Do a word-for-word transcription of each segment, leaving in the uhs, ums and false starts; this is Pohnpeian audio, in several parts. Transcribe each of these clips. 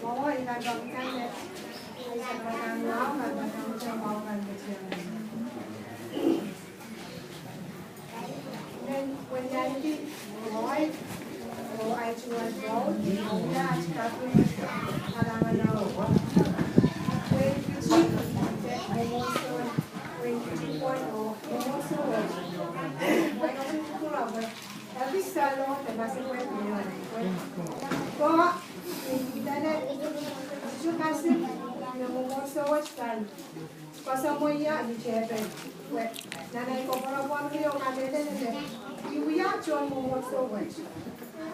Mwowe I kan pahn kitail me, I kan pahn kitail me, I kan pahn kitail me, I men weliandi, mwowe, oh ahi tungoal pwoud, oh wia aht kaping kalahngan en wehi Fiji, de mwomwohdiso, wehi Fiji pwon, oh mwomwohdiso wet. Wehi Fiji pwon, oh wehi Ekis salo, de masepwehk me wia. Ko, inene, situ kasin, me mwomwohdiso wet kan koasoia ni tepel. Pwe, nan ahi koapworopwor me I kamehlele me, I wia tohn mwomwohdiso wet.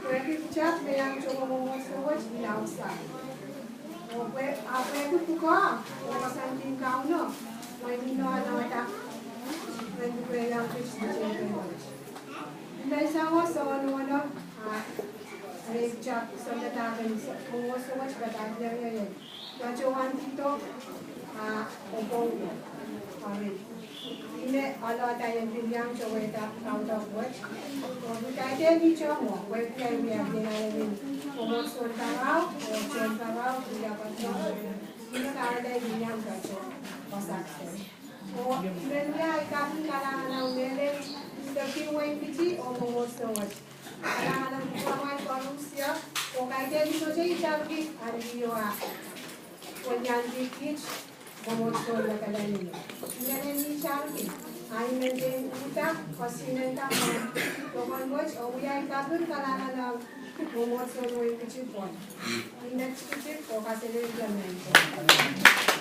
Pwehki pwutak me iang tohn mwomwohdiso wet, I laudsang. Oh pwe, ah pwehki pwukoa, oh koasoandi Kauno, mwein I nohnohda, mwein I pwe iang kis ni tepel wet. I men sang oh soangen nohno, ah, me I pwutak soangen padahk en mwomwohdiso wet padahk iang ie. Patohwan kihdo, ah, oh pwong, ah, me I men alohda ien pil iang towehda kaudok wet. Oh pwe kaidehn I tohn mwo, pwehki I wia pil iang ie mwomwohdiso en parau, oh tohn parau, I wia patohwan, I men kahrehda I iang patohwan, oh sakse. Oh I men wia ahi kaping kalahngan en mehlel, peki wehi Fiji oh mwomwohdiso wet. Kalahngan en pwukoa mwail koarusie, oh kaidehn I sohte idawehki ahn I wia, weliandi kiht, mwomwohdiso me kalahngan en. I men en itarki, ah I men dehr uhdahn, koasoia nan pwukoa wet, oh wia ahi kaping kalahngan en mwomwohdiso wehi Fiji pwon. I men tikitik, oh kaselehlie mehn.